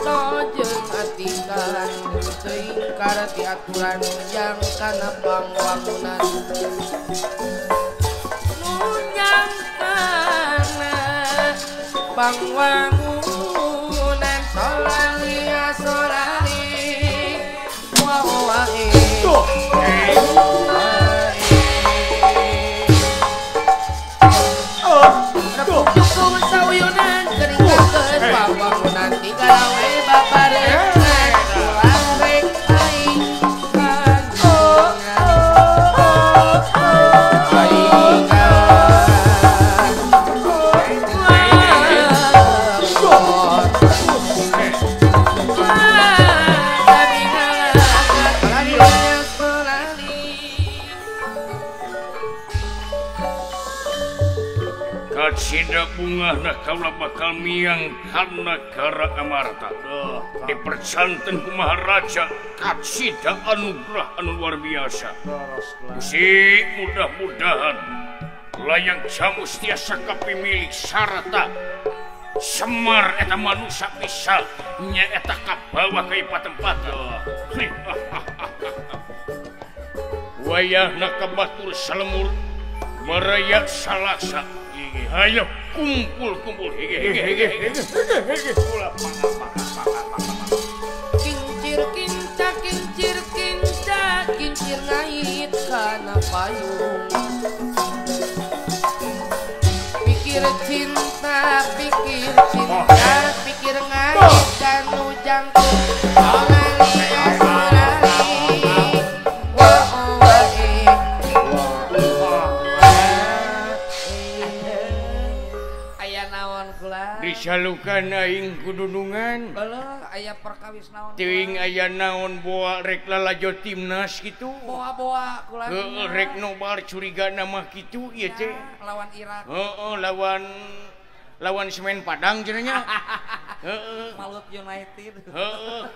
Harto jeung atikan teuing karti aturan yang kana pangwangunan nu nyangkana pangwangunan solali asolali wa wa Cukup sauyunan keringakeun pangwangunan tigalawe babarengan ulah rek aing Kacida bungah na kaula bakal miang kana Negara Amarta. Dipercanten ku Maharaja kacida anugerah anu luar biasa. Si mudah-mudahan layang jamus tiasa kapimilik sarata Semar eta manusia bisa nya eta kabawa ka ipa-tempatan. Wayahna ka batur salemur marayak salaksa. Ayo kumpul-kumpul hege hege hege hege kula kincir kinca kincir kinca kincir ngait kana payung pikir cinta pikir ngait kanu jangkung Disalukan aing kudunungan aya perkawis naon teuing aya naon boa rek lalajo timnas kitu boa-boa kula heueuh rek nobar curigana mah kitu ieu teh lawan Irak heueuh lawan lawan Semen Padang cenah nya heueuh Malut United heueuh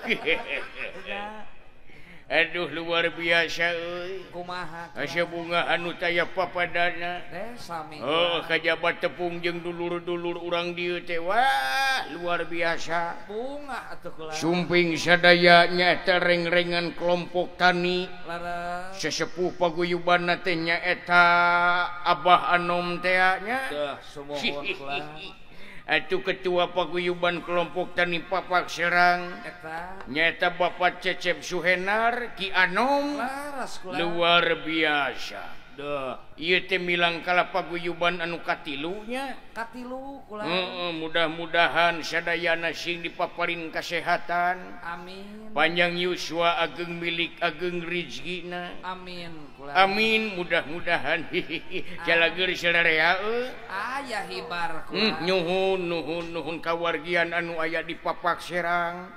aduh luar biasa euy kumaha asa bunga anu taya papadana teh sami heuh kajabat tepung jeung dulur-dulur urang dieu teh wah luar biasa bunga atuh kula sumping sadaya nyaeta reng-rengan kelompok tani leres sesepuh paguyubanna teh nyaeta Abah Anom teh nya teh sumuhun kula atuh ketua paguyuban kelompok tani Papak Serang eta nyaeta Bapak Cecep Suhenar Ki Anom luar biasa duh ieu teh milang kala paguyuban anu katilu nya katilu kula heeh mudah-mudahan sadayana sing dipaparin kasehatan amin panjang yuswa ageng milik ageng rizkina amin kula amin mudah-mudahan jalageur sararea euy aya hibar kula nuhun nuhun nuhun kawargian anu aya di Papak Serang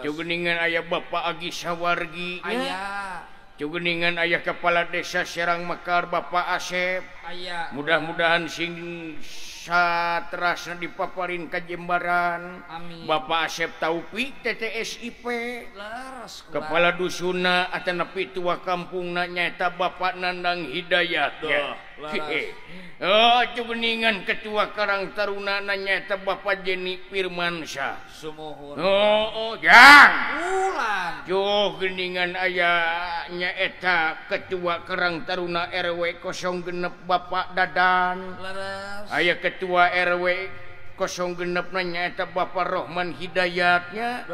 jugeningan aya Bapak Agi Sawargi aya jugeningan ayah kepala desa Serang Mekar Bapak Asep aya mudah-mudahan sing saterasna dipaparin kajembaran amin Bapak Asep Taufik TTSIP leres kepala dusuna atanapi tua kampungna nyaeta Bapak Nandang Hidayat ya oh jugeningan ketua Karang Taruna nyaeta Bapak Jeni Firmansyah sumuhun oh oh jang ulang juh geningan aya nyaeta ketua Karang Taruna RW 06 Bapak Dadan leres aya ketua RW 06 nyaeta Bapak Rohman Hidayatnya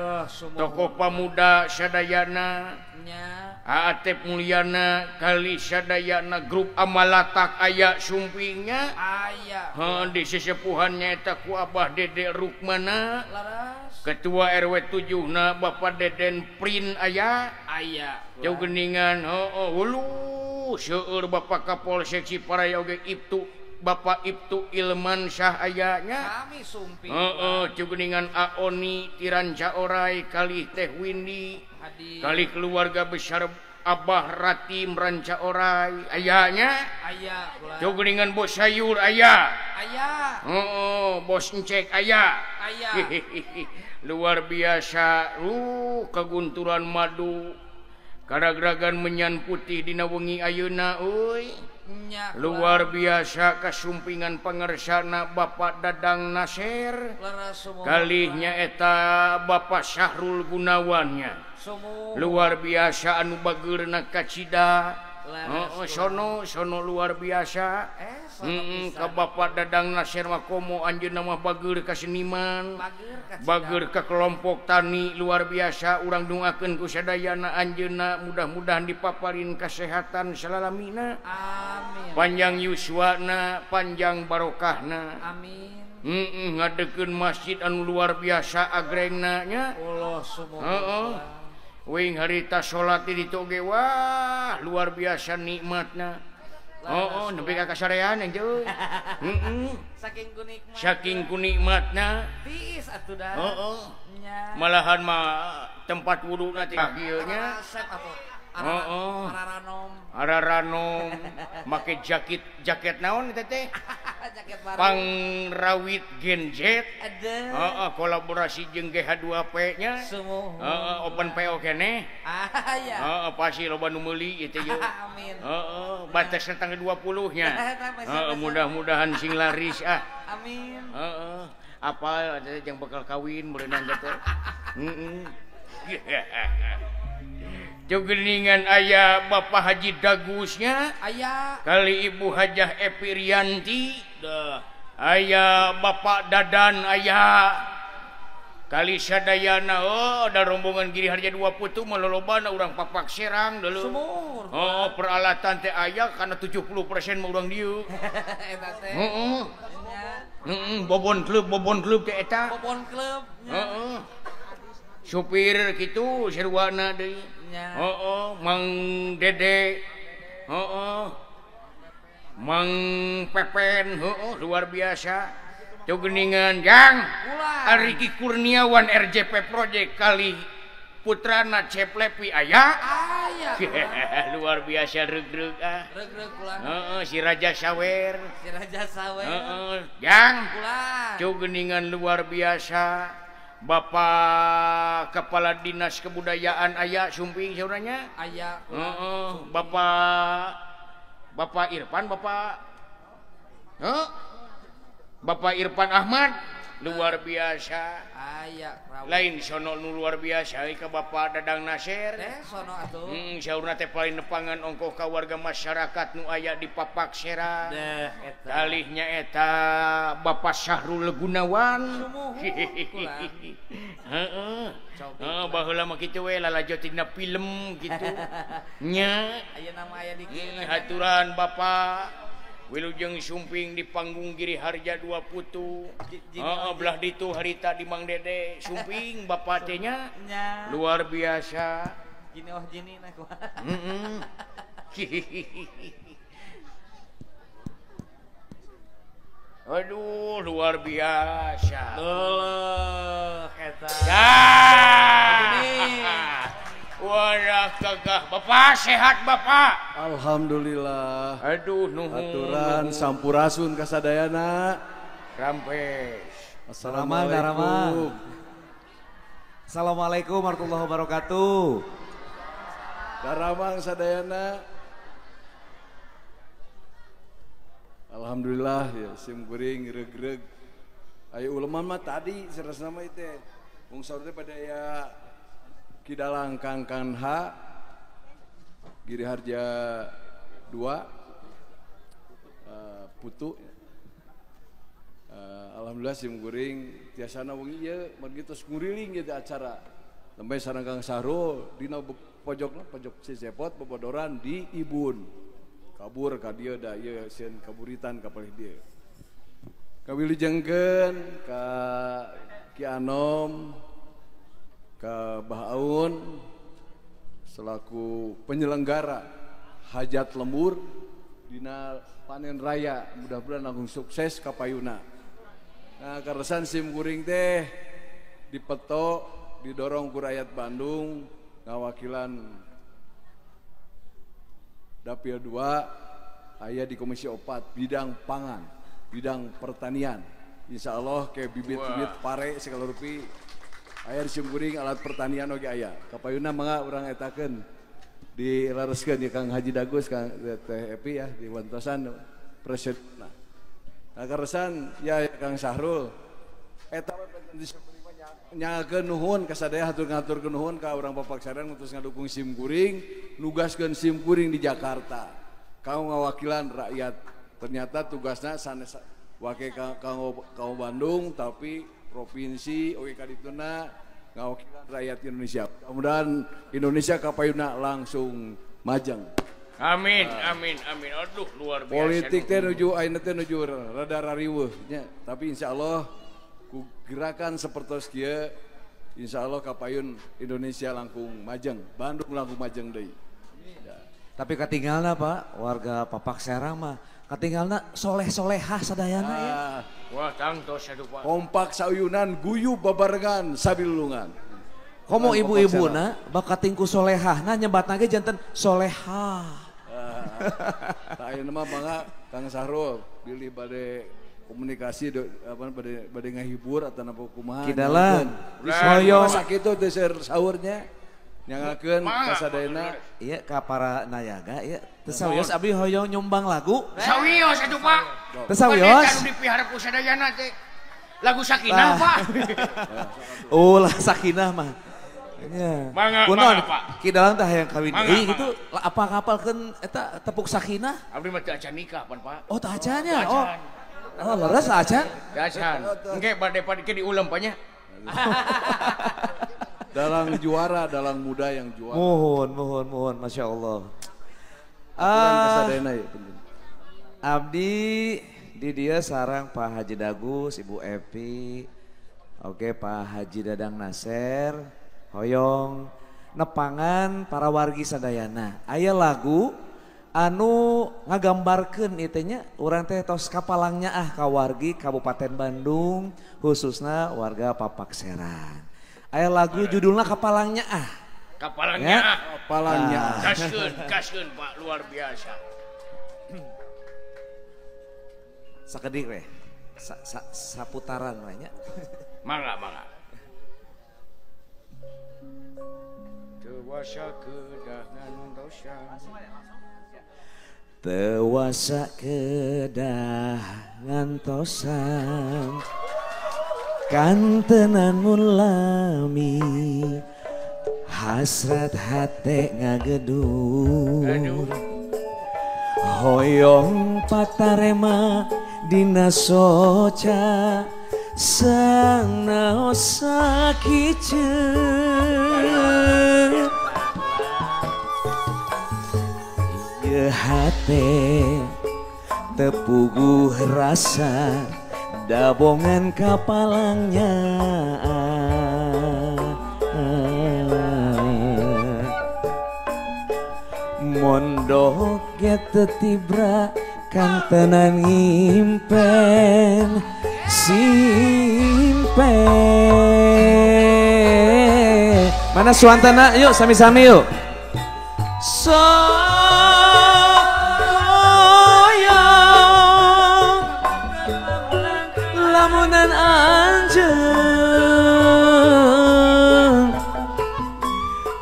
tokoh pemuda sadayana nya Atep Mulyana kali sadayana grup Amalatak aya sumpingnya aya heuh di sesepuhan nyaeta ku Abah Dede Rukmana leres ketua RW 7 na Bapak Deden Prin aya aya jauh geningan heuh hulu seueur Bapak Kapolsek Ciparai oge Ibtu Bapak Ibtu Ilmansyah ayanya kami sumping heeh cugeningan Aoni Tiranca Orai kali Teh Windy kali keluarga besar Abah Ratim Ranca Orai ayanya aya cugeningan Bos Sayur aya aya heeh Bos Encek aya aya luar biasa kegunturan madu Karagragan menyan putih dina wengi ayeuna euy. Luar biasa kasumpingan pangersana Bapak Dadang Nasir. Kalihnya eta Bapak Syahrul Gunawannya. Luar biasa anu bageurna kacida. Oh, sono sono luar biasa. Ka Bapak Dadang Nasir mah komo anjeunna mah bageur ka seniman, bageur ka kelompok tani luar biasa. Urang doakeun ku sadayana anjeunna mudah-mudahan dipaparin kesehatan salalamina. Amin. Panjang yuswana, panjang barokahna. Amin. Ngadekeun masjid anu luar biasa agrengna nya. Allah sumuhun. Heeh. Wing harita salat di ditu ge wah luar biasa nikmatna. Oh, nepi ka kasarean euy. Heeh. Saking ku nikmat. Saking ku nikmatna. Tiis atuh da. Heeh. Malahan mah tempat wuduna teh kieu nya. Heeh. Araranom. Araranom make jaket jaket naon eta teh? Jaket baru. Pangrawit Gen Z. Heeh, kolaborasi jeung GH2P nya. Heeh, open PO keneh. Ah iya. Heeh, pasti loba nu meuli ieu teh ye. Amin. Heeh, batasna tanggal 20 nya. Heeh, mudah-mudahan sing laris ah. Amin. Heeh, apa eta jeung bakal kawin meureunang teh. Heeh. Jogeningan ayah Bapak Haji Dagusnya, ayah kali Ibu Hajah Epi Rianti, ayah Bapak Dadan, ayah kali sadayana. Oh, ada rombongan Giri Harja 2 Putu melolobana urang Papak Serang dulu. Sumur. Oh, peralatan teh aya karena 70% mah urang dieu. Eta teh. Heeh. Heeh, bobon klub teh eta. Bobon klub. Heeh. Supir gitu sarwana deui. Heeh, Mang Dede. Heeh. Mang Pepen, heeh, luar biasa. Tuh geuningan Jang. Ariki Kurniawan RJP Project kali putrana Cep Lepi aya. Aya. Luar biasa reug-reug ah. Reug-reug ulah. Heeh, si Raja Sawer. Si Raja Sawer. Heeh, Jang. Ulah. Tuh geuningan luar biasa. Bapak Kepala Dinas Kebudayaan aya sumping sauranya? Aya. Heeh, Bapak Irfan, Bapak heuh? Bapak Irfan Ahmad luar biasa. Aya. Lain sono nu luar biasa ka Bapak Dadang Nasir. Teh sono atuh. Saurna teh paling nepangan ongkoh ka warga masyarakat nu aya di Papak Serang. Deh eta. Kalihnya eta Bapak Syahrul Gunawan. Heeh. Heeh, baheula mah kitu we lalajo tina film kitu. Nya. Ayeuna mah aya di kieu. Haturan Bapak Wilujeng sumping di panggung Giri Harja 2 Putu. Heeh, belah ditu harita di Mang Dede sumping bapak teh nya. Luar biasa. Gini oh gini nah kumaha. Heeh. Aduh, luar biasa. Leuh eta. Wah, gagah. Bapak sehat Bapak? Alhamdulillah. Aduh, nuhun. Aturan sampurasun kasadayana. Rampes. Assalamualaikum. Assalamualaikum warahmatullahi wabarakatuh. Daramang sadayana. Alhamdulillah ya sim kuring reug-reug. Ayo uleman mah tadi saresna mah teh. Mung saur teh pada ya Kidalang Kang Kanha Giri Harja 2 Putu. Alhamdulillah sim kuring tiasana wengi ieu margi tos nguriling ieu acara. Lembe sareng Kang Sahrul dina pojokna pojok Cisepot bobodoran di Ibun. Kabur ka dieu da ieu sieun kaburitan ka palih dieu. Kawilujengkeun ka Ki Anom ka Bah Aun selaku penyelenggara hajat lembur dina panen raya mudah-mudahan langkung sukses kapayuna. Nah karesan sim kuring teh dipeto didorong ku rakyat Bandung ngawakilan Dapil 2 aya di Komisi 4 bidang pangan, bidang pertanian. Insya Allah kayak bibit-bibit pare segala rupi aya di sim kuring alat pertanian oge aya. Kapayuna mangga urang etakeun. Dilareskeun ya Kang Haji Dagus, Kang Teh Epi ya di wantosan presiden. Nah, karesan ya Kang Sahrul eta nyakeun nuhun kasadaya hatur ngaturkeun nuhun ka urang Papak Serang terus ngadukung sim kuring, nugaskeun sim kuring di Jakarta. Kanggo ngawakilan rakyat. Ternyata tugasna sanes wake kanggo Bandung tapi provinsi oge kadituna ngawakilan rakyat Indonesia. Mudah-mudahan Indonesia kapayuna langsung majeng. Amin, amin, amin. Aduh luar biasa. Politik teh nuju ayeuna teh nuju rada rariweuh nya, tapi insyaallah ku gerakan sapertos kieu insyaallah kapayun Indonesia langkung majeng, Bandung langkung majeng deui. Ya. Tapi katinggalna Pak, warga Papak Serang mah katinggalna soleh-solehah sadayana ya. Wah, tangtos aduh Pak. Kompak sauyunan guyub babarengan sabilulungan. Komo ibu-ibuna bakating ku solehahna nyebatna ge janten solehah. Tah ayeuna mah mangga Kang Sahrul bilih bade komunikasi apa bade ngahibur atau kumaha. Kidalan. Hoyong sakitu teh sahurnya nyangakeun kasadayana. Iya ka para nayaga ieu. Teu sawios abdi hoyong nyumbang lagu. Sawios atuh Pak. Teu sawios. Anu dipiharap ku sadayana teh. Lagu Sakinah Pak. Oh lah Sakinah mah. Nya. Mangga Pak. Ki dalam teh hayang kawin deui gitu. Apa ngapalkeun eta tepuk Sakinah? Abdi mah teu acan nikah pan Pak. Oh teu acan nya. Oh. Oh leres acan. Teu acan. Engke bade ke diulem Pak nya. Dalang juara, dalang muda yang juara. Mohon, mohon, mohon, Masya Allah. Abdi di dia sarang Pak Haji Dagus, Ibu Epi, oke Pak Haji Dadang Naser, hoyong nepangan para wargi sadayana. Aya lagu anu ngagambarkeun ieu teh nya urang teh tos kapalangnya ah ka wargi Kabupaten Bandung khususna warga Papak Serang. Aya lagu judulna Kapalangnya ah. Kapalangnya ah. Kapalangnya. Kaskeun, kaskeun Pak, luar biasa. Sakedik we. Saputaran we nya. Mangga, mangga. Tewasa kedah ngantosan. Tewasa kedah ngantosan. Kantenan mulami hasrat hate ngagedur. Hoyong patarema dina soca sanaosa kiceung. Ieu hate tepuguh rasa dabongan kapalangnya. Mondok ge tetibra kantenan ngimpen simpen. Mana suantana? Yuk sami-sami yuk. Lamunan anjeun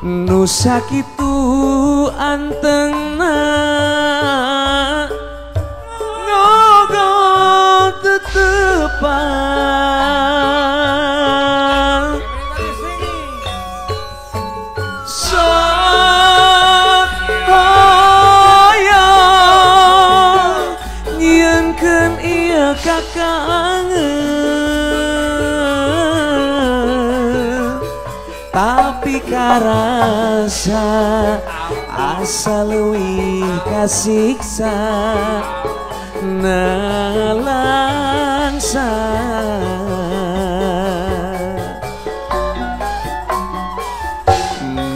nu sakitu antengna ngogo tetepang. Sok hoyong nyieunkeun ieu kakangen tapi karasa asa leuwih kasiksa nalangsa.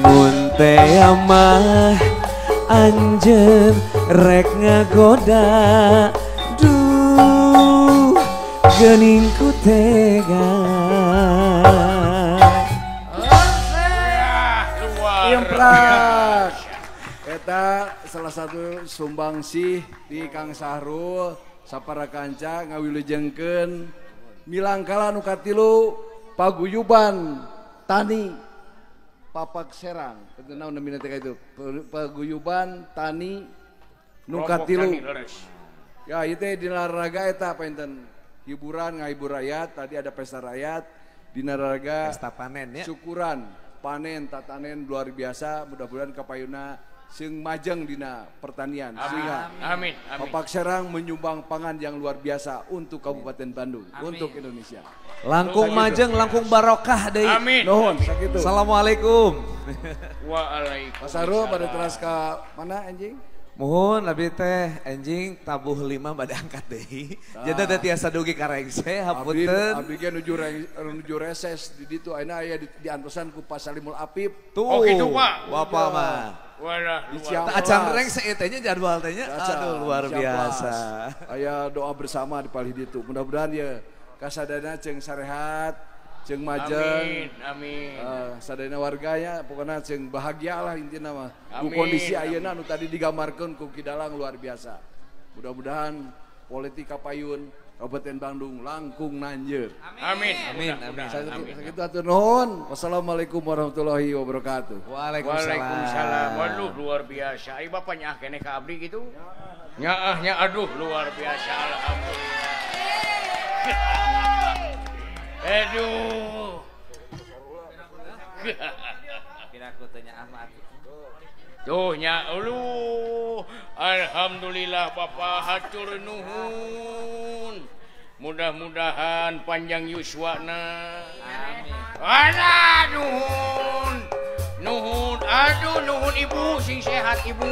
Mun teh mah anjeun rek ngagoda duh geuning ku tega. Imprak. Eta salah satu sumbangsih di Kang Sahrul sapara kanca ngawilujengkeun milangkala nu katilu paguyuban tani Papak Serang. Naon namina teh itu? Paguyuban Tani nu katilu. Ya, ieu teh dina raraga eta panginten hiburan ngahibur rakyat, tadi ada pesta rakyat, dina raraga pesta panen ya. Syukuran, panen, tatanen luar biasa, mudah-mudahan kapayuna sing majeng dina pertanian. Sehingga amin, amin. Papak Serang menyumbang pangan yang luar biasa untuk Kabupaten Bandung, amin. Untuk Indonesia. Langkung majeng, langkung barokah deui. Amin. Nuhun, sakitu. Assalamualaikum. Waalaikumsalam. Mas Arul pada teras ka mana anjing? Muhun abdi teh anjing tabuh 5 bade angkat deui. Jadi ada tiasa dugi ka rengse hapunten. Abdi ge nuju reses di ditu ayeuna aya di antosan ku Pak Salimul Apip. Tuh. Oh gitu Pak. Bapak mah. Walah, acan rengse teh nya jadwal teh nya. Aduh luar biasa. Aya doa bersama di palih ditu. Mudah-mudahan ya kasadana jeung sarehat, jeung majeng. Amin, amin. Sadayana warganya pokoknya jeung bahagia lah intina mah. Ku kondisi ayeuna nu tadi digambarkeun ku Ki Dalang luar biasa. Mudah-mudahan politik kapayun Kabupaten Bandung langkung nanjeur. Amin. Amin. Amin. Sakitu hatur nuhun. Wassalamualaikum warahmatullahi wabarakatuh. Waalaikumsalam. Waduh luar biasa. Ai bapak nyaah keneh ka abdi gitu? Nyaahnya aduh luar biasa alhamdulillah. Aduh. Kira aku tanya Ahmad. Tuh nya aduh. Alhamdulillah Bapak hatur nuhun. Mudah-mudahan panjang yuswana. Amin. Alah nuhun. Nuhun aduh nuhun ibu sing sehat ibu.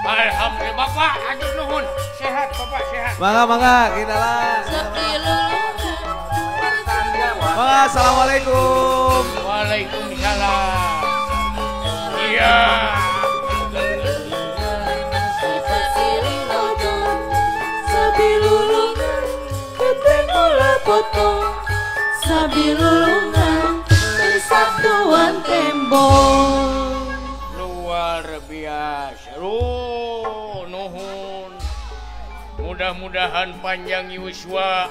Alhamdulillah Bapak aduh nuhun. Sehat Bapak sehat. Mangga mangga kita lah. Mangga assalamualaikum. Waalaikumsalam. Iya. Sabilulungan persatuan tembok. Luar biasa. Nuhun. Mudah-mudahan panjang yuswa,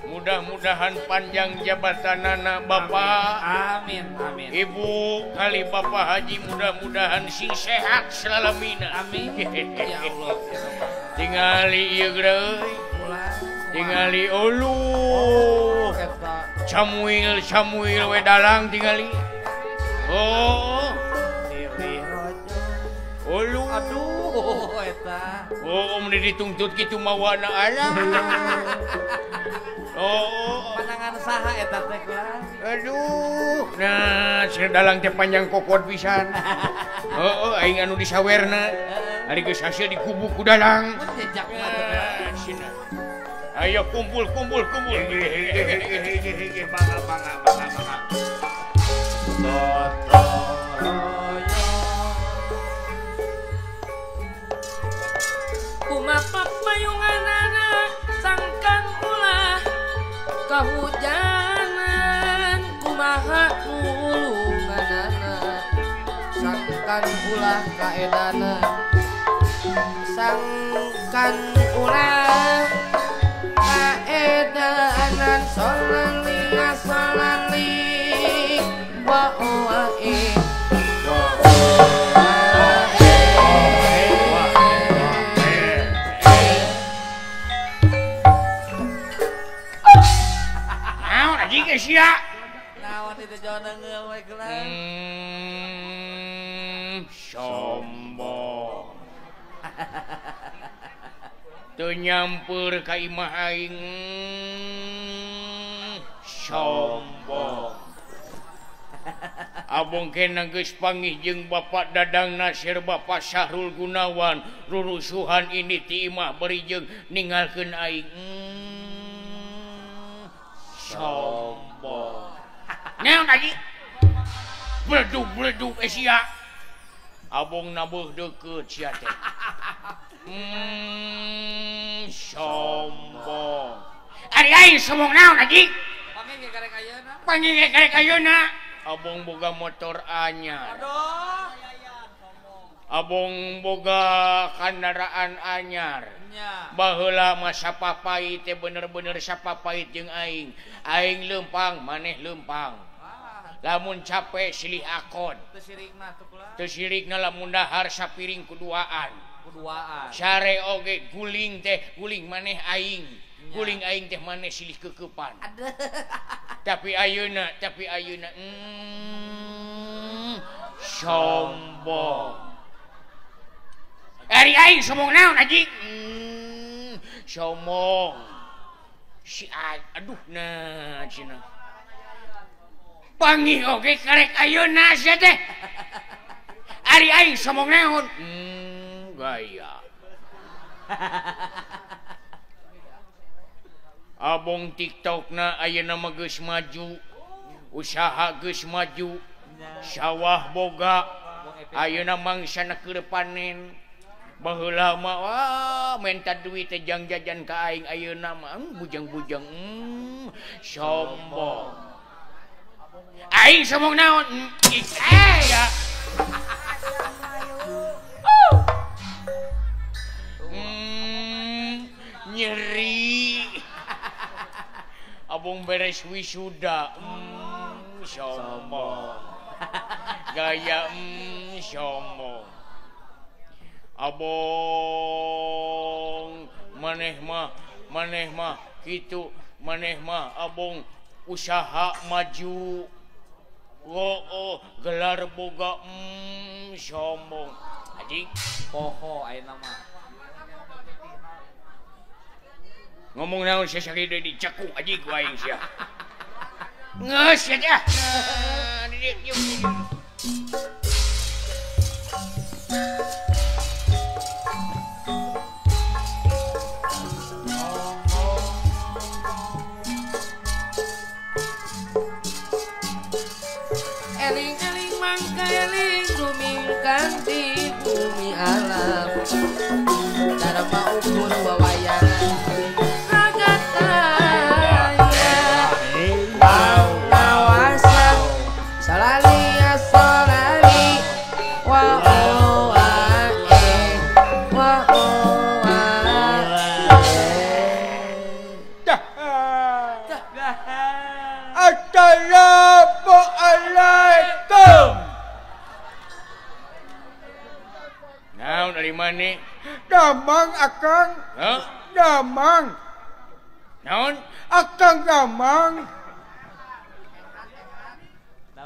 mudah-mudahan panjang jabatanana Bapak. Amin, amin. Ibu kali Bapak Haji mudah-mudahan sing sehat selalamina. Amin. Ya Allah. Tingali ieu greuy. Tingali uluh. Samuil Samuil we dalang tingali. Oh. Uluh. Aduh eta. Oh, mun dituntut kitu mawana alah. Oh, panangan saha eta teh kurang. Aduh, nah cenah dalang teh panjang kokot pisan. Heeh, aing anu disawerna. Ari geus hasil dikubu ku dalang. Jejak mah teh. Ayo kumpul kumpul kumpul. Mangga mangga mangga mangga. Kumapak payunganana sangkan ulah kahujanan kumaha nulunganana sangkan ulah kaedana sangkan ulah kaedanan solali asolali wa oae. Sia. Naon itu jonengeul we gelang. Sombong. Teu nyampeur ka imah aing. Sombong. Abong kena geus pangih jeung Bapak Dadang Nasir, Bapak Syahrul Gunawan, rurusuhan ini ti imah beri jeung ninggalkeun aing. Sombong. Naon tadi? Bledug-bledug sia. Abong nabuh deukeut sia teh. Sombong. Ari aing sombong naon tadi? Panggih ge karek ayeuna. Panggih ge karek ayeuna. Abong boga motor anyar. Aduh. Abong boga kandaraan anyar. Baheula mah sapapait teh bener-bener sapapait jeung aing. Aing leumpang, maneh leumpang. Lamun capek silih akon. Teu sirikna lamun dahar sapiring kuduaan. Kuduaan. Sare oge guling teh guling maneh aing. Guling aing teh maneh silih kekepan. Tapi ayeuna, sombong. Ari aing sombong naon aji? Sombong. Si aduh nah cenah. Panggih oge karek ayeuna sia teh. Ari aing sombong naon? Gaya. Abong TikTokna ayeuna mah geus maju. Usaha geus maju. Sawah boga. Ayeuna mangsana keur panen. Baheula mah wah menta duit teh jang jajan ka aing ayeuna mah bujang-bujang sombong. Aing sombong naon? Ya. Nyeri. Abong beres wisuda sombong. Gaya sombong. Abong maneh mah kitu maneh mah abong usaha maju. Oh, gelar boga sombong. Aji poho ayeuna mah. Ngomong naon sia sakit deui dicaku aji ku aing sia. Geus sia teh. Eling-eling mangka eling rumingkang di bumi alam Dharma ukur wawayangan ragataya Pangawasa salali asolali wa oa e wa oa e. Assalamualaikum. Naon dari mana? Damang akang. Hah? Damang. Naon? Akang damang.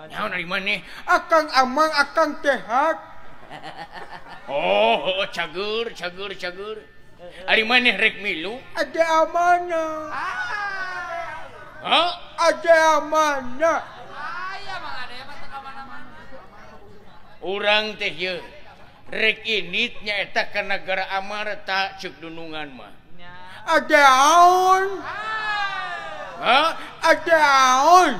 Naon dari mana? Akang amang, akang sehat. Oh, cager. Ari maneh rek milu? Ada amanah. Hah? Ada amanah. Aya mah ada mah teu ka mana-mana. Urang teh ye rek indit nyaeta ka nagara Amarta ceuk dunungan mah. Ada aon. Hah? Ada aon.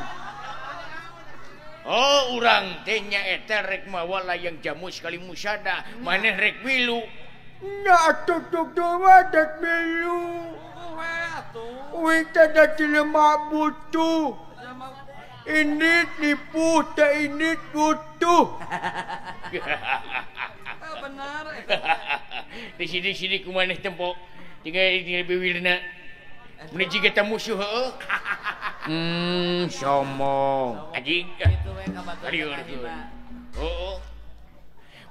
Oh, urang teh nyaeta rek mawa layang jamu sekali musada, maneh rek milu. Nya atuh tuh rek milu. Uing teh da jelema butuh. Ini nipu teh ini butuh. Benar. Di sini ku maneh tempo. Tinggal biwirna. Mun jiga ta musuh heueuh. Sombong. Anjing. Kitu we ka batur. Heeh.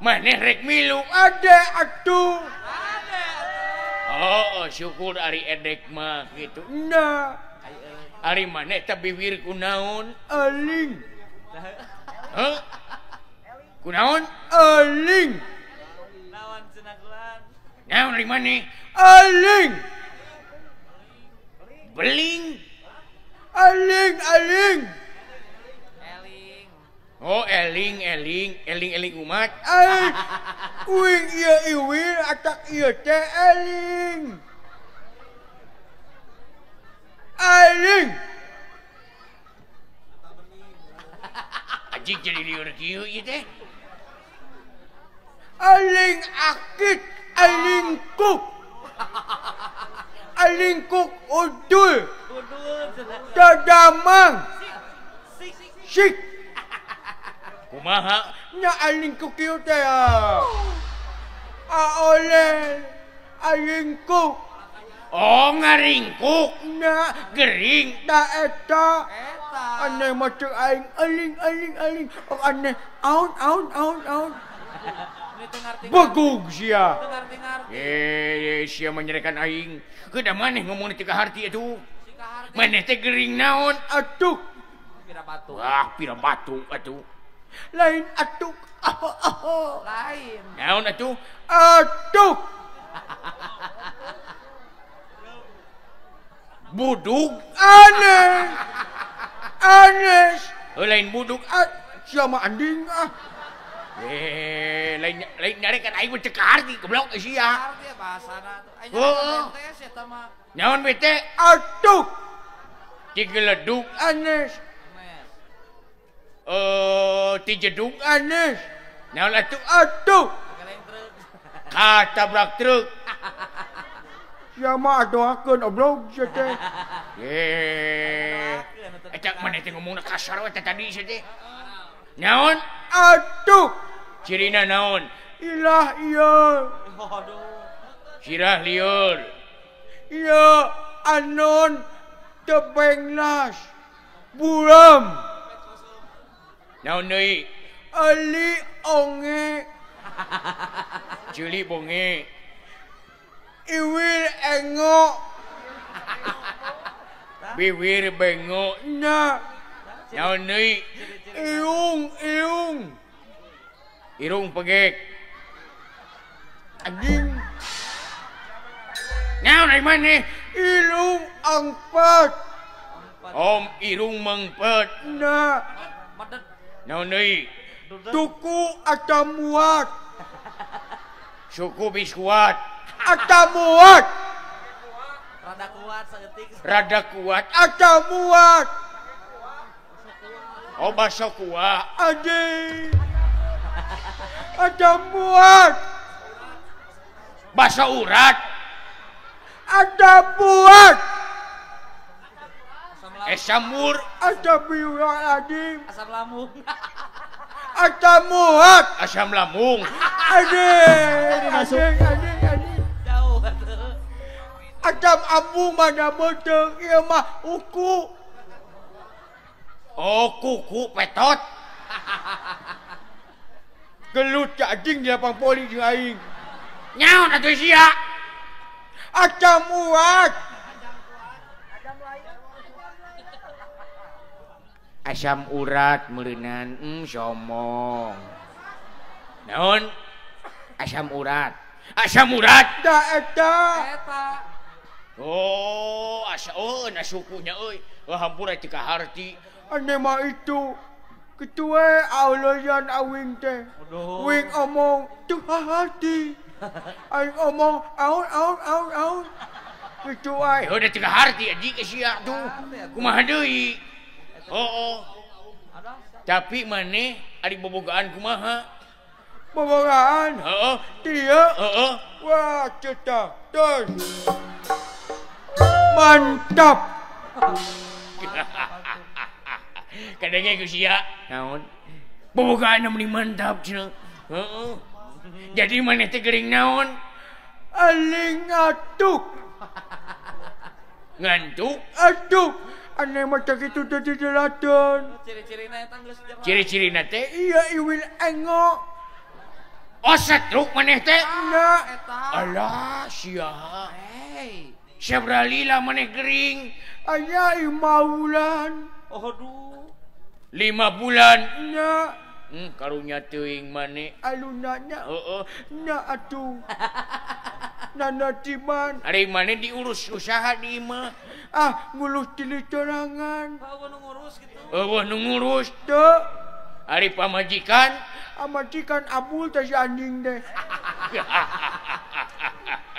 Maneh rek milu. Ade atuh. Ade atuh. Oh, syukur ari edek mah kitu. Nah. Ari maneh teh biwir kunaon? Eling. Heuh? Kunaon? Eling. Naon cenah kulan? Naon ari maneh? Eling. Beling. Eling, eling. Eling. Oh, eling, eling, eling, eling umat. Eling. Uing ieu iwir atak ieu teh eling. Eling. Anjing jadi lieur kieu ieu teh. Eling akit, eling kuk. Eling kuk udul. Dadamang. Sik. Kumaha? Nya alingkuk kieu teh ya. Aoleh alingkuk. Oh ngaringkuk. Nya gering. Da eta. Aneh mah cek aing aling aling aling. Oh aneh aun aun aun aun. Begug sia. Eh sia menyerekan aing. Kedah maneh ngomong teu kaharti atuh. Maneh teh gering naon? Atuk. Pira batu. Wah, pira batu atuh. Lain atuk. Lain. Naon atuh? Atuk. Buduk aneh. Aneh. Lain buduk. Sia mah anjing ah. Eh, lain lain nyarekan aing mah teu kaharti goblok sia. Kaharti bahasana atuh. Aing bete eta mah. Naon bete? Atuk. Tigeledug aneh. Tijedug aneh. Naon atuh? Atuk. Katabrak truk. Sia mah adoakeun oblog sia teh. Eh, eta maneh teh ngomongna kasar we tadi sia teh. Naon? Atuk. Cirina naon? Ilah ieu. Aduh. Sirah lieur. Ieu anon tebengnas. Buram. Naon deui? Ali onge. Ceuli bonge. Iwir engo. Biwir bengo. Nya. Naon deui? Iung iung. Irung pegek. Anjing. Naon ari maneh? Irung angpet. Om irung mengpet. Nya. Naon deui? Tuku atamuat. Suku biskuat. Atamuat. Rada kuat saeutik. Rada kuat. Atamuat. Oh baso kuat. Anjing. Atamuat. Baso urat. Atamuat. Samur. Astagfirullahaladzim. Asam lambung. Atamuat. Asam lambung. Anjing. Anjing anjing anjing. Jauh atuh. Asam ambung mana beuteung ieu mah uku. Oh kuku petot. Gelut cak anjing di lapang poli jeung aing. Nyaon atuh sia? Asam urat. Asam urat meureunan somong. Naon? Asam urat. Asam urat. Da eta. Eta. Oh, asa oh na sukunya euy. Oh, hampura teu kaharti. Aneh mah itu. Kitu we auloyan awing teh. Wing omong teu kaharti. Aing omong aun aun aun aun. Kitu we. Heuh da teu kaharti anjing sia tuh. Kumaha deui? Oh, oh. Tapi maneh ari bobogaan kumaha? Bobogaan? Heeh. Dieu? Heeh. Wah, ceta. Terus. Mantap. Kadangnya ku sia. Naon? Bobogaan meni mantap cenah. Heeh. Jadi maneh teh gering naon? Aling atuk. Ngantuk? Atuk. Aneh mah teh kitu teh dijelakeun. Ciri-cirina eta geus jamaah. Ciri-cirina teh? Iya iwil engo. Oh setruk maneh teh? Nya. Alah sia. Hey. Sabaraha lila maneh gering? Aya 5 bulan. Oh aduh. 5 bulan. Nya. Karunya teuing maneh. Aluna nya. Heeh. Nya atuh. Nana timan. Ari maneh diurus usaha di imah. Ah, ngurus tili sorangan. Eueuh nu ngurus kitu. Eueuh nu ngurus. Teu. Ari pamajikan? Pamajikan abul teh si anjing teh.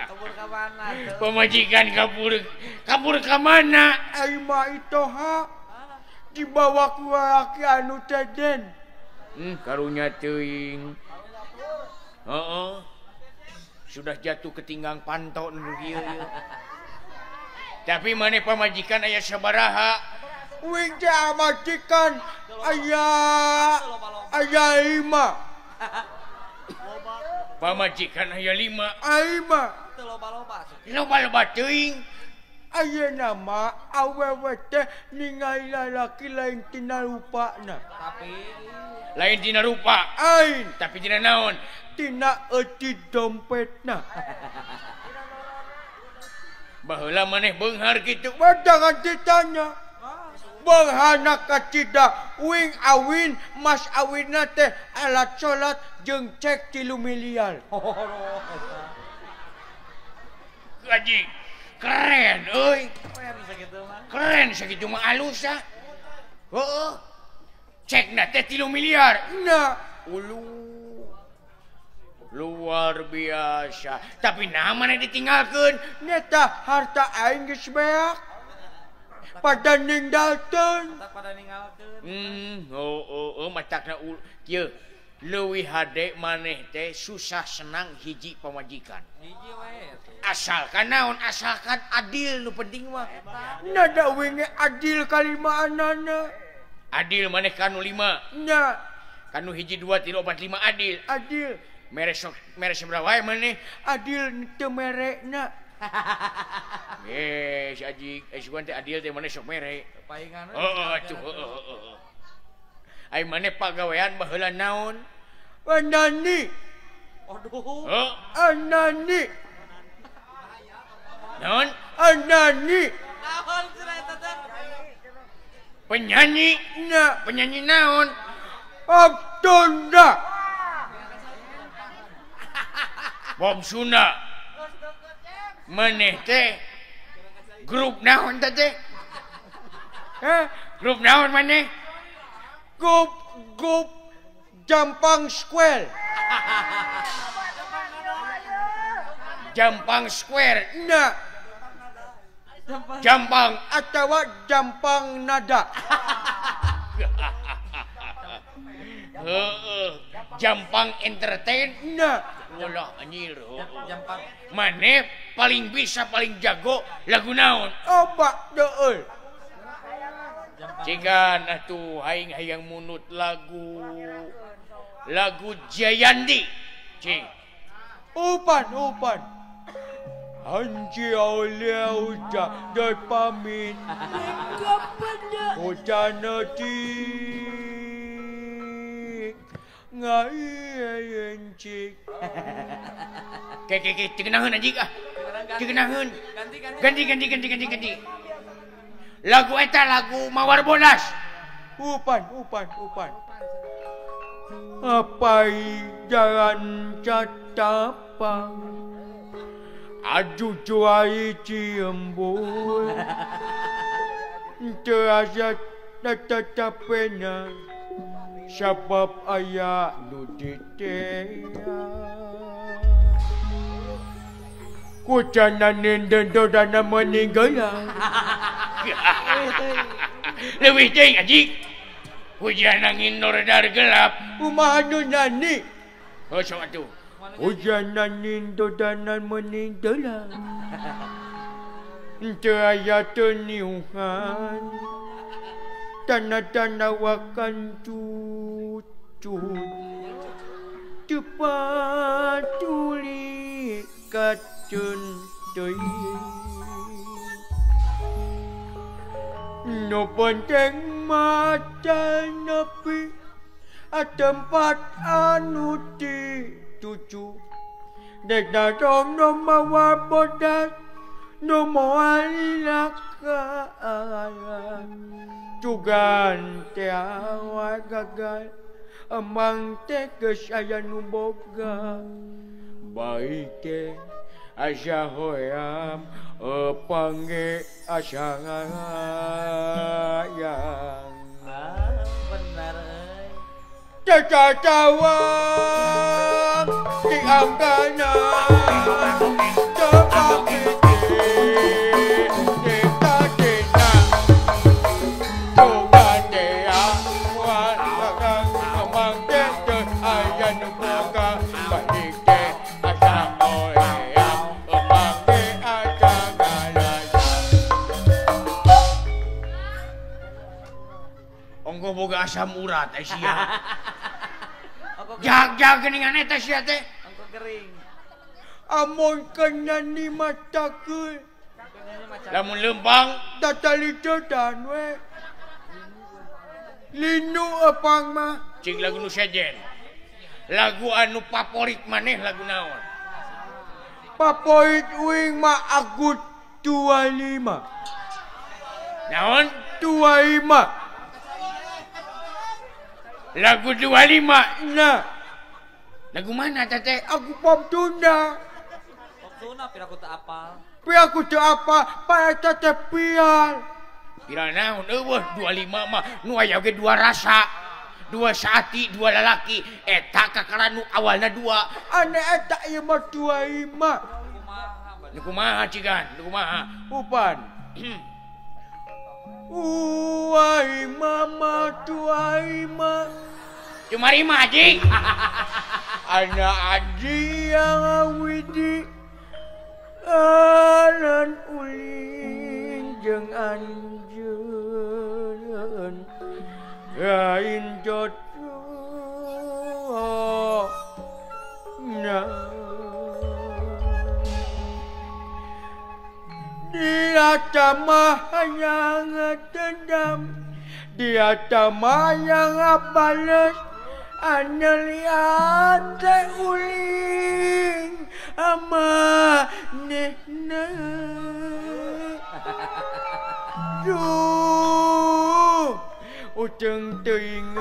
Kabur ka mana tuh? Pamajikan kabur. Kabur ka mana? Ai mah itoha. Dibawa ku lalaki anu teden. Karunya teuing. Heeh. Sudah jatuh ketinggang panto nu kieu ieu. Tapi maneh pamajikan aya sabaraha? Wing teh pamajikan aya 5. Pamajikan aya 5. Lima. Teu loba-loba. Loba-loba teuing. Ayeuna mah awewe teh ningali lalaki lain tina rupana. Tapi lain tina rupa. Ain. Tapi tina naon? Tina euti dompetna. Baheula maneh beunghar kitu. Jangan ditanya. Beunghana kacida wing awin mas awinna teh alat salat jeung cek 3 miliar. Gaji keren euy. Keren sakitu mah. Keren sakitu mah alus ah. Heeh. Cekna teh 3 miliar. Nah, ulu. Luar biasa. Tapi nah mana ditinggalkeun? Nyata harta aing geus beak. Pada ninggalkeun. Pada ninggalkeun. Oh, matakna kieu. Leuwih hade maneh teh susah senang hiji pamajikan. Hiji we. Asalkan naon, asalkan adil nu penting mah. Nada winge adil kalimaanana. Adil maneh kanu 5. Nya. Kanu hiji 2 3 4 5 adil. Adil. Mere sok mere sabaraha wae maneh? Adil teu merekna. Si Aji, sugan teh adil teh maneh sok mere. Paingan. Heeh atuh, heeh. Ai maneh pagawean baheula naon? Anani. Aduh. Heeh. Anani. Naon? Anani. Naon cenah eta teh? Penyanyi. Nya. Penyanyi naon? Abdunda. Bob Sunda. Maneh teh grup naon teh teh? Grup naon maneh? Grup Jampang Square. Jampang Square. Nah. Jampang atawa Jampang Nada. Heeh. Jampang Entertain. Nah. Walah anjir. Jampang. Maneh paling bisa paling jago lagu naon? Obat deul. Cigan atuh aing hayang munut lagu lagu Jayandi. Cing. Upan upan. Anji oleh uja doi pamit. Hujan ngai cik. Ke ke ke teu anjing ah. Teu geunaheun. Ganti ganti ganti ganti ganti. Lagu eta lagu Mawar Bodas. Upan upan upan. Apai jalan catapang. Aju cuai ciembul. Teu asa tatapena. Sabab aya nu ditea. Kucana nendendodana meninggal. Leuwih teuing anjing. Hujan angin nordar gelap. Kumaha nu nani? Oh sok atuh. Hujan angin dodana meninggal. Teu aya teu niuhan. Tanah-tanah wakan cucut. Teu patuli kacun teuing. No penting mata nepi tempat anu dituju. Dek datang no mawa bodas no moal laka. Tugan teh awak gagal emang teh geus aya nu boga. Baik teh asa hoyam pangge asa ngayang. Ah, benar euy. Cacatawang di angkana tepang boga asam urat sia. Jag-jag geuningan eta sia teh. Ongko gering. Amun kenani matakeun. Lamun leumpang tatalitotan we. Linu epang mah. Cing lagu nu sejen. Lagu anu favorit maneh lagu naon? Favorit uing mah aku 25. Naon? 25. Lagu 25. Nah. Lagu mana tete? Aku pop tuna. Pop tuna pira aku teu apal. Pira aku teu apal, pa eta teh pial. Pira naon eueuh 25 mah nu aya oge dua rasa. Dua saati, dua lalaki. Eta kakara nu awalna dua. Ane eta ieu mah 25. Nu kumaha cigan? Nu kumaha? Upan. Uai mama tuai ma. Cuma rima anjing. Ana aji yang awidi alan ulin jeung anjeun lain jodoh na. Dia tamah yang dendam, dia tamah yang bales, ane liat teh uling ama nehna. Duh, uteng teuing.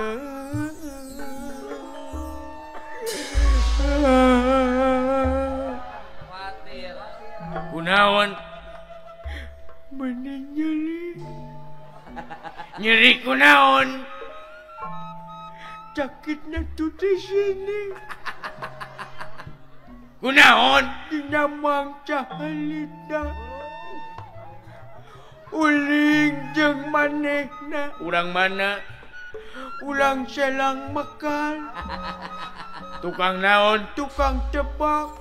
Kunaon? Mending nyeri. Nyeri kunaon? Sakitnya tuh di sini. Kunaon? Dina mangca halita. Uling jeung manehna. Urang mana? Ulang selang mekal. Tukang naon? Tukang tebak.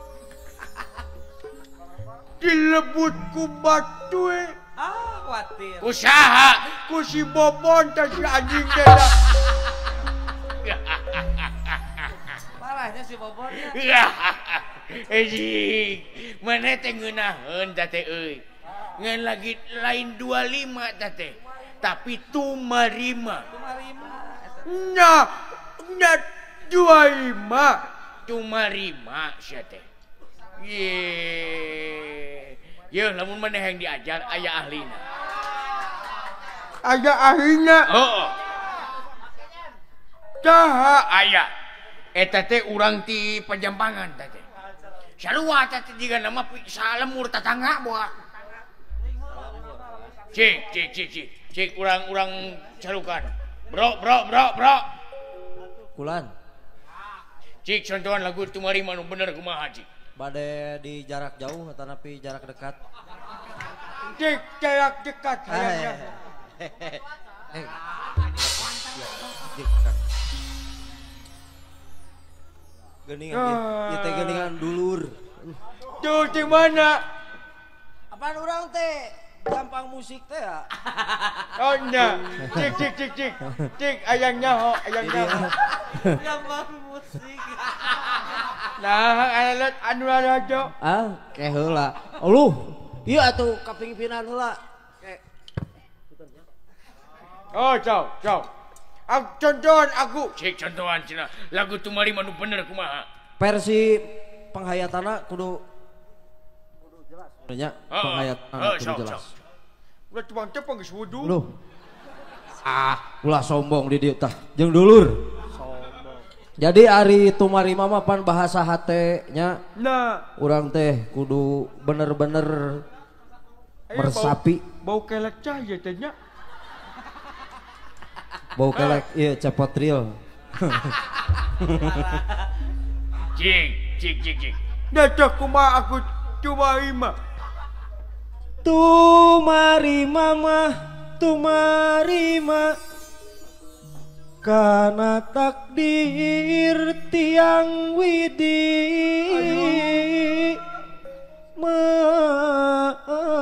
Dilebut ku batu. Ah, khawatir. Usaha ku si Bobon teh si anjing teh. Parahnya si Bobonnya. Eh, mana teh ngeunaheun teh euy. Ngan lagi lain 25 teh. Tapi tumarima. Tumarima. Nya, nya 25. Tumarima sia teh. Ye. Ye, lamun maneh yang diajar aya ahlina. Aya ahlina? Heeh. Saha aya? Eta teh urang ti Pajampangan teh. Sarua teh jiga nama salemur tatangga boa. Cik, cik, cik, cik. Cik urang-urang carukan. Bro, bro, bro, bro. Kulan. Cik contohan lagu tumarima nu bener kumaha cik? Bade di jarak jauh atau napi jarak dekat? Cik, jarak dekat hayangnya. Geningan, ieu teh geningan dulur. Tuh di mana? Apaan urang teh? Gampang musik teh ya? Oh nya, cik cik cik cik cik ayang nyaho, ayang nyaho. Gampang musik. Nah, alat anu rajo. Ah, ke heula. Aluh, ieu atuh kapingpinan heula. Oh, jauh, jauh. Aku contohan aku. Cik contohan cenah. Lagu tumarima nu bener kumaha? Versi penghayatanna kudu jelas. Nya, penghayatan kudu jelas. Ulah cuma teh geus wudu. Loh. Ah, ulah sombong di dieu tah. Jeung dulur. Sombong. Jadi ari tumarima mah pan bahasa hate nya. Nah, urang teh kudu bener-bener meresapi. Bau kelek cah ieu teh nya. Bau kelek ieu cepot real. Cik, cik, cik, cik. Dah kumaha aku tumarima. Tumarima mah tumarima kana takdir tiang widi meureun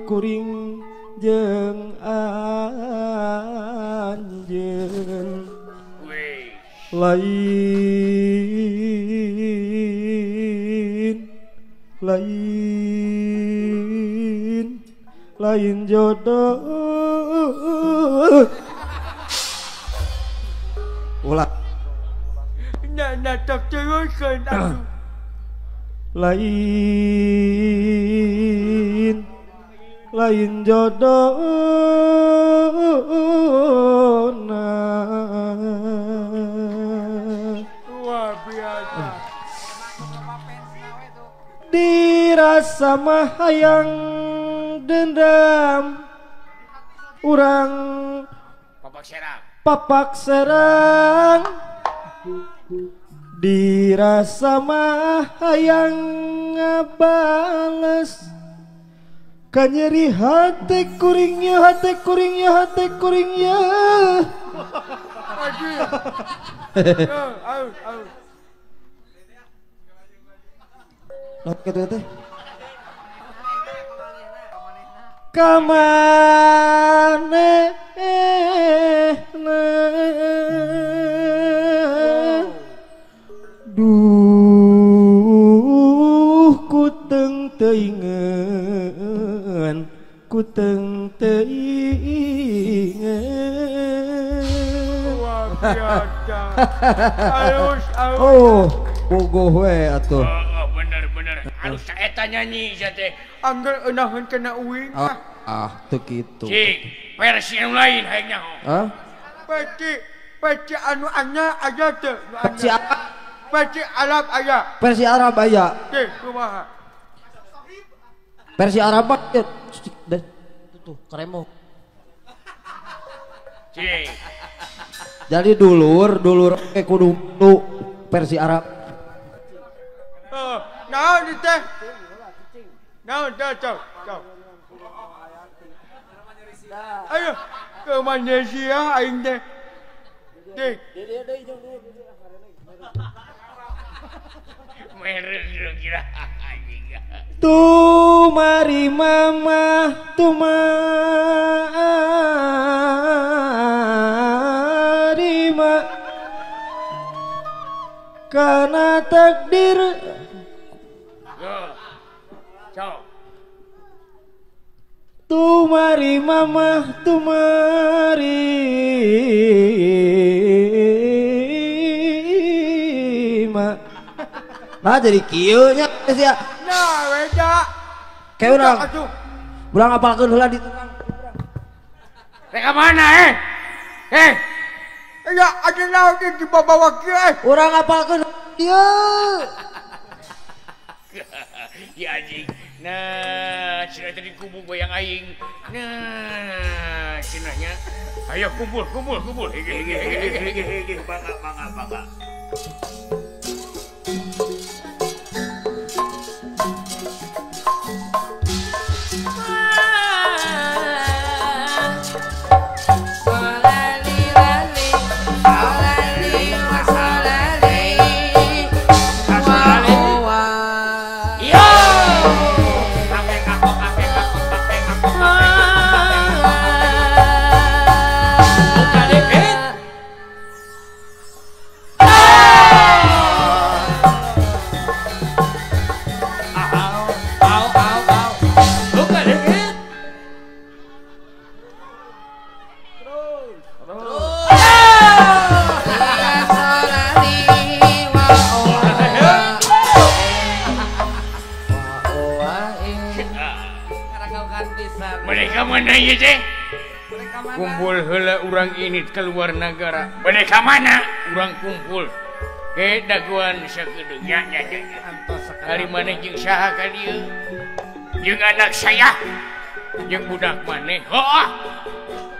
kuring jeung anjeun. Lain lain lain jodoh. Ulah. Nah, tak teruskan aku. Lain lain jodoh. Luar biasa. Dirasa mah hayang dendam urang papak serang, papak serang. Dirasa mah hayang ngabales kanyeri hate kuring ya, hate kuring ya, hate kuring ya. Kitu teh kamanehna duh kuteng teuingeun, kuteng teuingeun. Luar biasa. Alus, alus. Oh, bogoh we atuh. Bener-bener halus eta nyanyi sia teh. Angger eunaheun kana uing. Ah, teu kitu. Cik, versi anu lain hayang nyaho. Hah? Peci anu anya aya teu? Versi Versi Arab aya. Versi Arab aya. Teh kumaha? Versi Arab mah tuh kremo. Cik. Jadi dulur, dulur kudu versi Arab. Naon teh? Naon teh, cok, cok. Ayo ke Malaysia aing teh. Dik. Mereng kira anjing. Tumari mama tumari ma karena takdir. Tumari mama tumari ma. Nah jadi kieu nya sia. Nah beda. Kayak urang. Urang apalkeun heula di tukang. Rek ka mana eh? Eh. Ya ada naon di dibawa kieu eh. Urang apalkeun kieu. Ya anjing. Nah, cenah tadi kubu goyang aing. Nah, cenahnya. Ayo kumpul, kumpul, kumpul. Hege, hege, hege, hege, hege. Bangga, bangga, bangga. Kumpul heula urang ini keluar negara. Mereka mana? Urang kumpul. Ke daguan sakedeung nya nya nya. Ari maneh jeung saha ka dieu? Jeung anak saya. Jeung budak maneh. Heuh.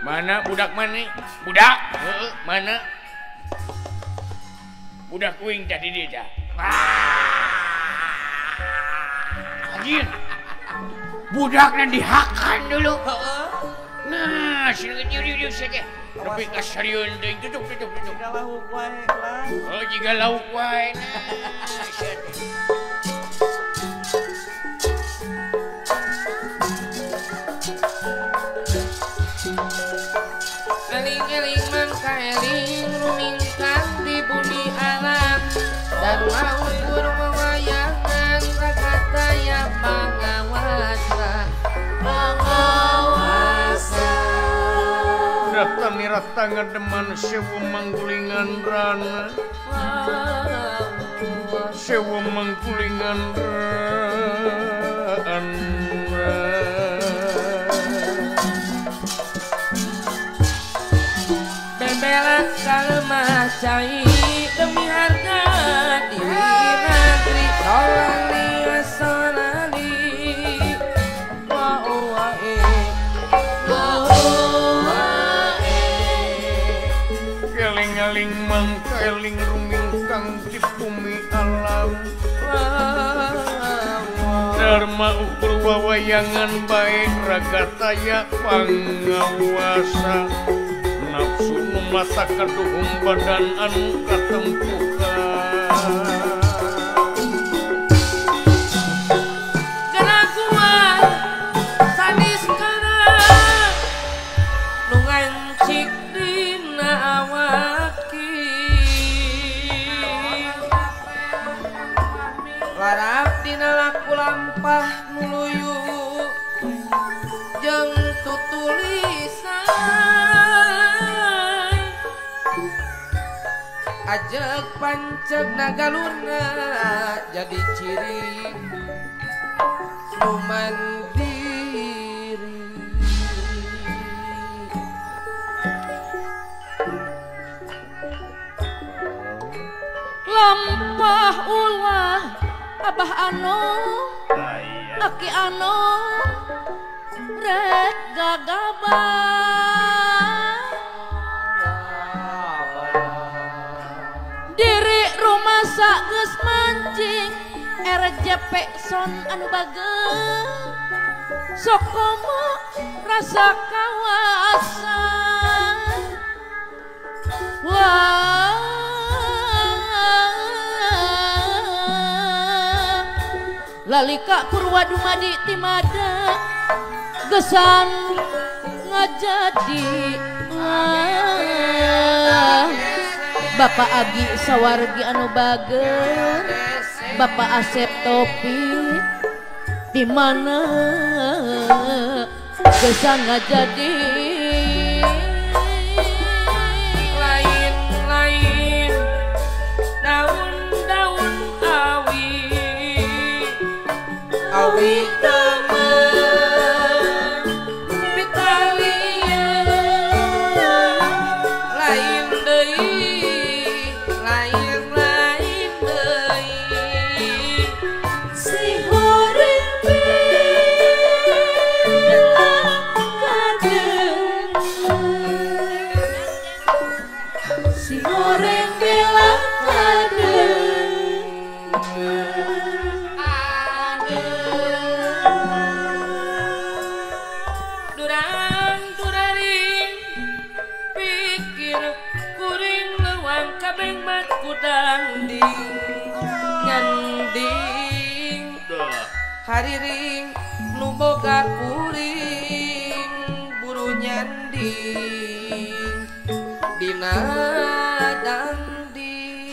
Mana budak maneh? Budak? Heuh, mana? Budak uing tah di dieu tah. Anjir. Budakna dihakan dulu. Heeh. Nah, sini dieu dieu saja. Nepi ka sarieun deui tutup tutup tutup. Jiga lauk wae lah. Oh, jiga lauk wae. Nah, sia teh. Eling-eling mangka eling rumingkang di bumi alam dan ukur wewayangan ragataya pangawasa pangawasa. Datang niratangan deman sewu manggulingan rana sewu manggulingan rana. Bebelak kalemah cai demi harga diri negeri solali wasolali wa wa e wa wa e. Eling-eling mangka eling rumingkang di bumi alam Dharma ukur wawayangan baik ragataya pangawasa nafsu mata kaduhung badan anu katempuhan. Geraguan sanis kana nu ngancik dina awaki larap dina laku lampah nuluyu jeung tutulisan ajeg panceg nagaluna jadi ciri nu mandiri. Lampah ulah Abah Ano Aki Ano rek gagabah diri rumasa geus mancing RJP son anu bageur sok komo rasa kawasa wah lalika Purwa dumadi timada gesan ngajadi wah. Bapak Agi sawargi anu bager Bapak Asep Topi di mana gesan ngajadi lain-lain daun-daun awi awi teman Vitalia lain deui lain-lain deui si horeng bela kadeung si horeng bela kadeung. Durang duraring pikir kuring leuwang kabeng mat kudangding nyanding hariring nu boga kuring buru nyanding dina dangding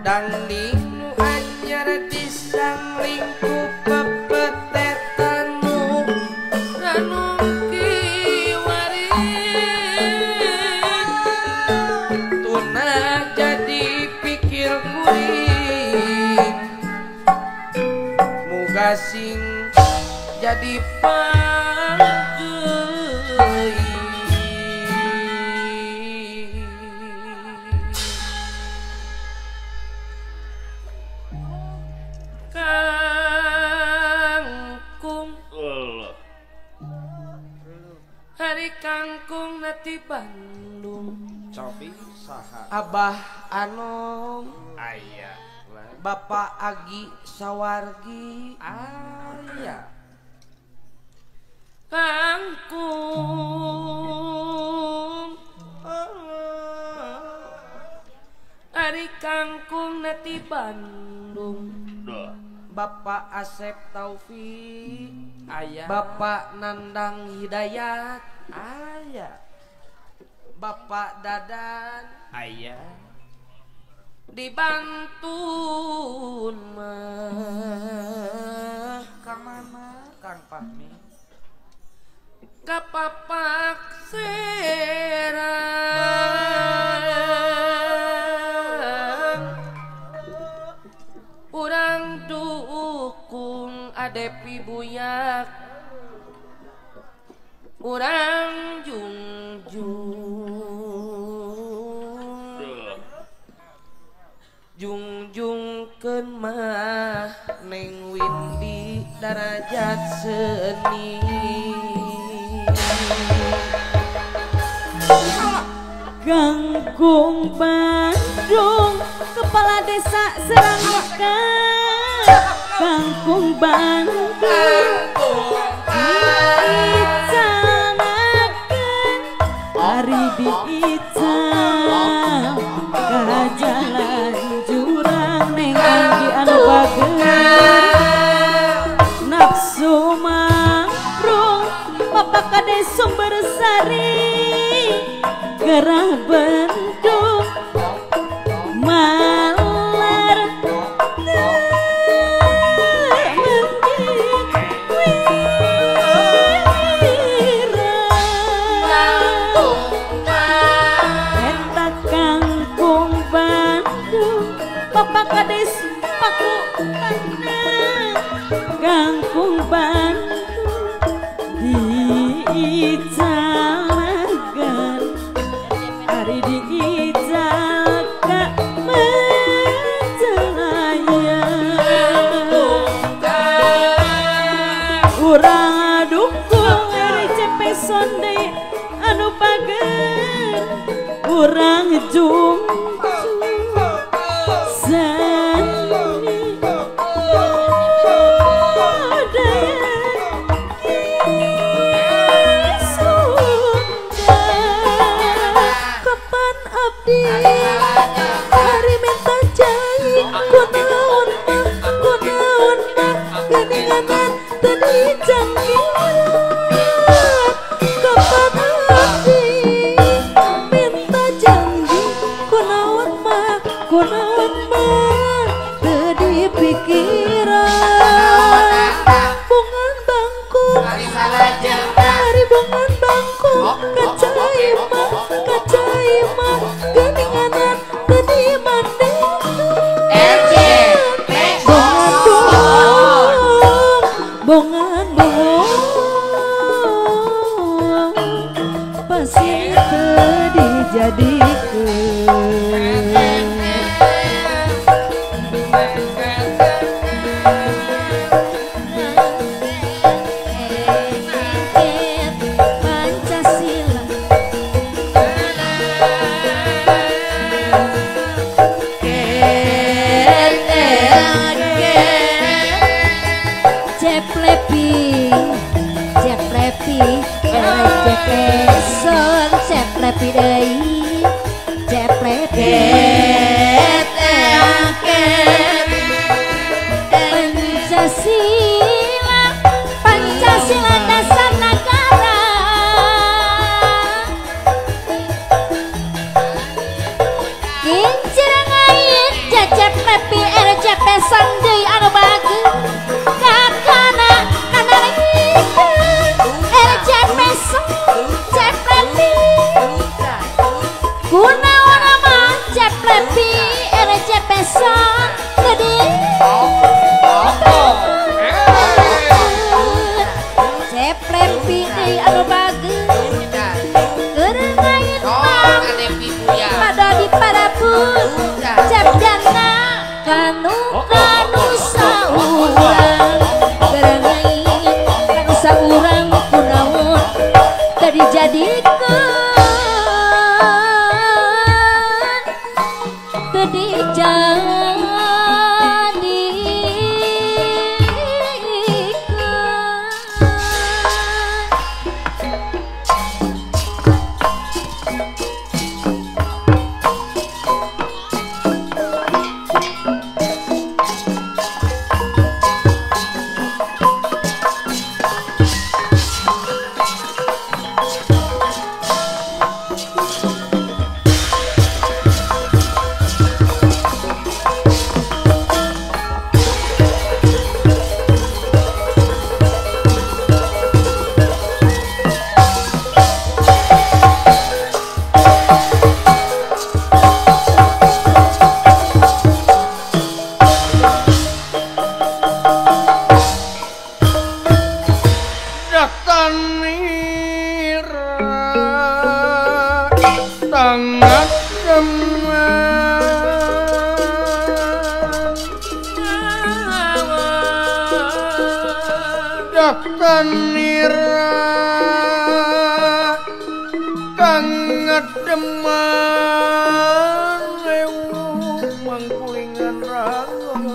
dangding nu anyar disangling ku pepetetan nu ranung kiwari tuna jadi pikir kuring muga sing jadi panggeui. Kangkung hari kangkung nati Bandung Cobi saha Abah Anom aya Bapak Agi sawargi aya kangkung hari kangkung nati Bandung Bapak Asep Taufik aya, Bapak Nandang Hidayat aya, Bapak Dadan aya, dibantun mah ka mana Kang Fahmi? Ka Papak Serang urang dukung Adepi Buyak urang jungjung jungjungkeun mah Neng Windi darajat seni. Kangkung Bandung kepala desa Serangka. Kangkung Bandung diicanakeun ari diical ka jalan jurang Neng Windi anu bager nafsu mangprung Bapak Kades Sumbersari gerah bendung malar mending wira eta kangkung Bandung Bapak Kades Paku Tanah kangkung Bandung diicalakan ari diical ka Majalaya urang dukung ari Cepe Sonde anu pager urang jungjung seni budaya Sunda. Kapan abdi hari minta cai kunaon mah geuninganan teu dijangkiran. Kapan abdi minta janji kunaon mah teu dipikiran. Bungan bangkung hari bungan bangkung kacai mah geuninganan teu dimandekeun. Bongan bohong pasir teu dijadikeun. Pancasila Ceplepi Ceplepi Cepleson Ceplepi deui Ceplepi Pancasila Pancasila dasar negara Kincir ngait Ceplepi RCP Sandei anu bagus kakana kana RCP Ceplepi kunaon mah Ceplepi RCP Sandei Ceplepi deui anu bagus keur ngait mah pada di parapun cep dana kanu kanu saurang keur ngait kanu saurang kunaon teu dijadikeun teu dijadikeun. Datanira tangat deman Datanira tangat deman ewu mangkulingan rana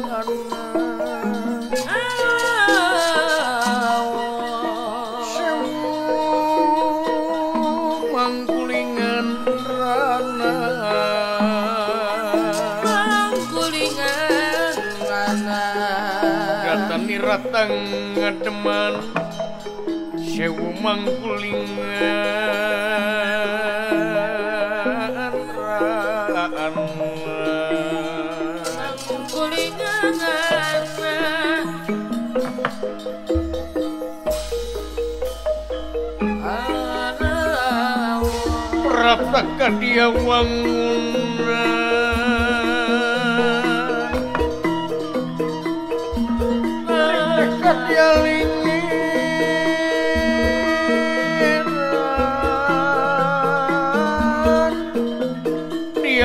Datang ngademan sewu mangkulingan raan mangkulingan prapta kadia wangunan dia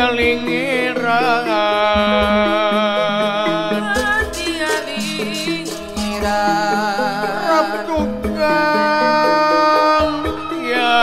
lingiran dia lingiran Rabtukang ya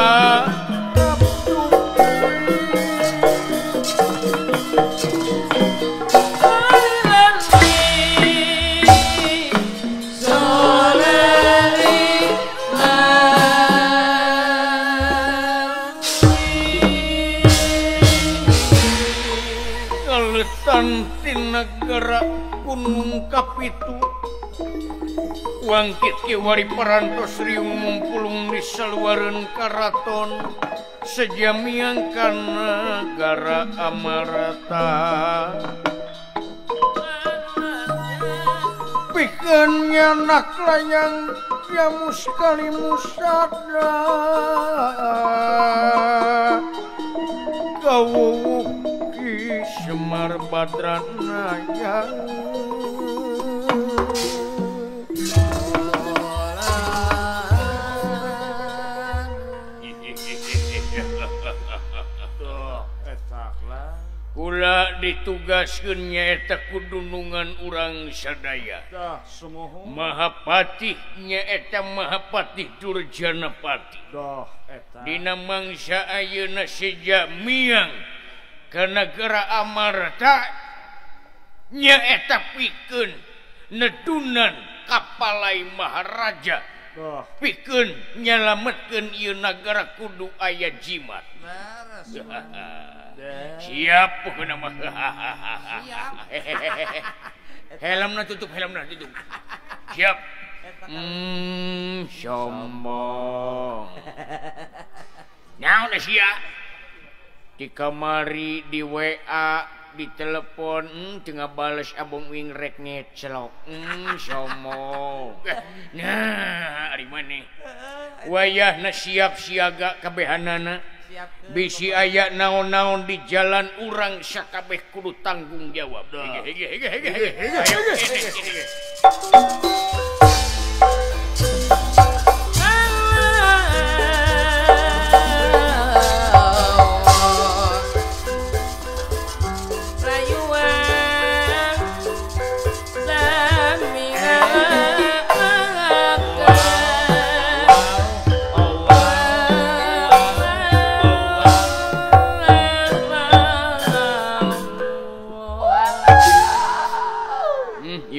Tinagara Gunung Kapitu wangkit kiwari parantos riung mumpulung di saluareun karaton sejamiang kana negara Amarta pikeun nyanak layang jamus kali musada kawuwuh Semar Badranaya Kula ditugaskeun nyaeta kudunungan urang sadaya. Mahapatih nyaeta Mahapatih Durjanapati. Dina mangsa ayeuna seja miang ka nagara Amarta nyaeta pikeun nedunan kapalai Maharaja pikeun nyalametkeun ieu nagara kudu aya jimat. Siap pokona mah. Helmna tutup, helmna tutup. Siap. Sombong. Naon sia? Di kamari, di WA, di telepon, teu ngabales abong wing rek ngecelok. Sombong. Nah, ari maneh. Wayahna siap siaga kabehanana. Bisi aya naon-naon di jalan urang sakabeh kudu tanggung jawab.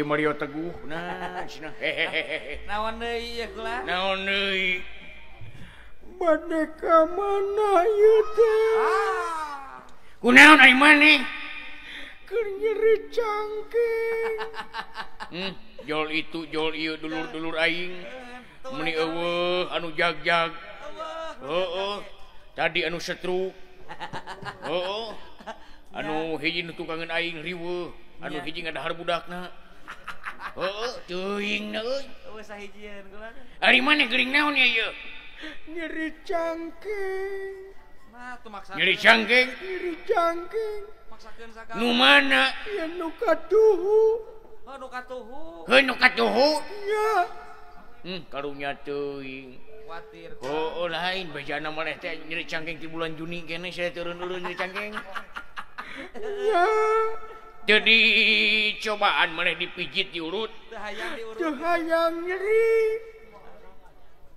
Mario Teguh nah cenah hehehe naon deui ieu kula naon deui bade ka mana ieu teh kunaon ai maneh keur nyeri cangking jol itu jol ieu dulur-dulur aing meuni eueuh anu jag-jag heueuh tadi anu setruk heueuh anu hiji nu tukangeun aing riweuh anu hiji ngadahar budakna. Heeh, teuing na euy. Eueuh sahijieun kula. Ari maneh geuring naon ya ieu? Nyeri cangking. Nah, tuh maksakeun. Nyeri cangking? Nyeri cangking. Maksakeun sakali. Nu mana? Ya nu katuhu. Oh, nu katuhu. Heuh, nu katuhu? Nya. Karunya teuing. Kuatir. Oh, lain bejana maneh teh nyeri cangkeng ti bulan Juni kene saya turun dulu nyeri cangkeng. Ya. Jadi cobaan maneh dipijit diurut. Teu hayang diurut. Teu hayang nyeri.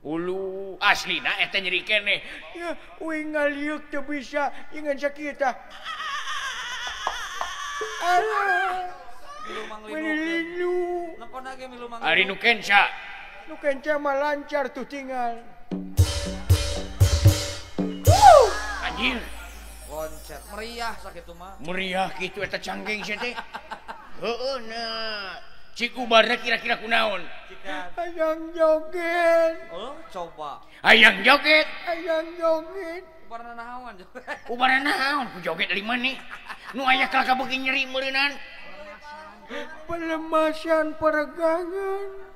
Ulu aslina eta nyeri keneh. Ya, uing ngaliuk teu bisa ingan sakit tah. Alah. Milu. Nempona ge milu mang. Ari nu kenca. Nu kenca mah lancar tuh tinggal. Anjir. Loncet meriah sakitu mah. Meriah kitu eta cangkeng sia teh. Heueuh na. Cik ubarna kira-kira kunaon? Hayang joget. Oh, coba. Hayang joget. Hayang joget. Ubarna naon joget? Ubarna naon ku joget lima nih. Nu aya kalaka beuki nyeri meureunan. Pelemasan peregangan.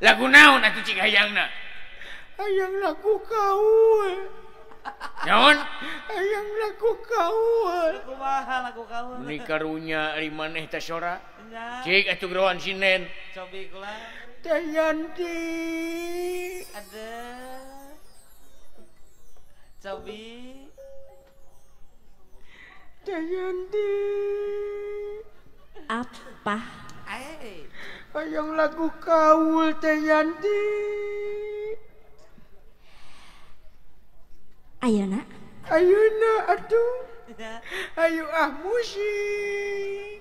Lagu naon atuh cik hayangna? Hayang lagu kaul. Naon? Hayang lagu kaul. Kumaha lagu kaul? Ni karunya ari maneh teh sora. Cik atuh geroan sinen. Cobi kula. Teh Yanti. Ada. Cobi. Teh Yanti. Apa? Hayang lagu kaul Teh Yanti. Ayeuna. Ayeuna atuh. Ayo ah musik.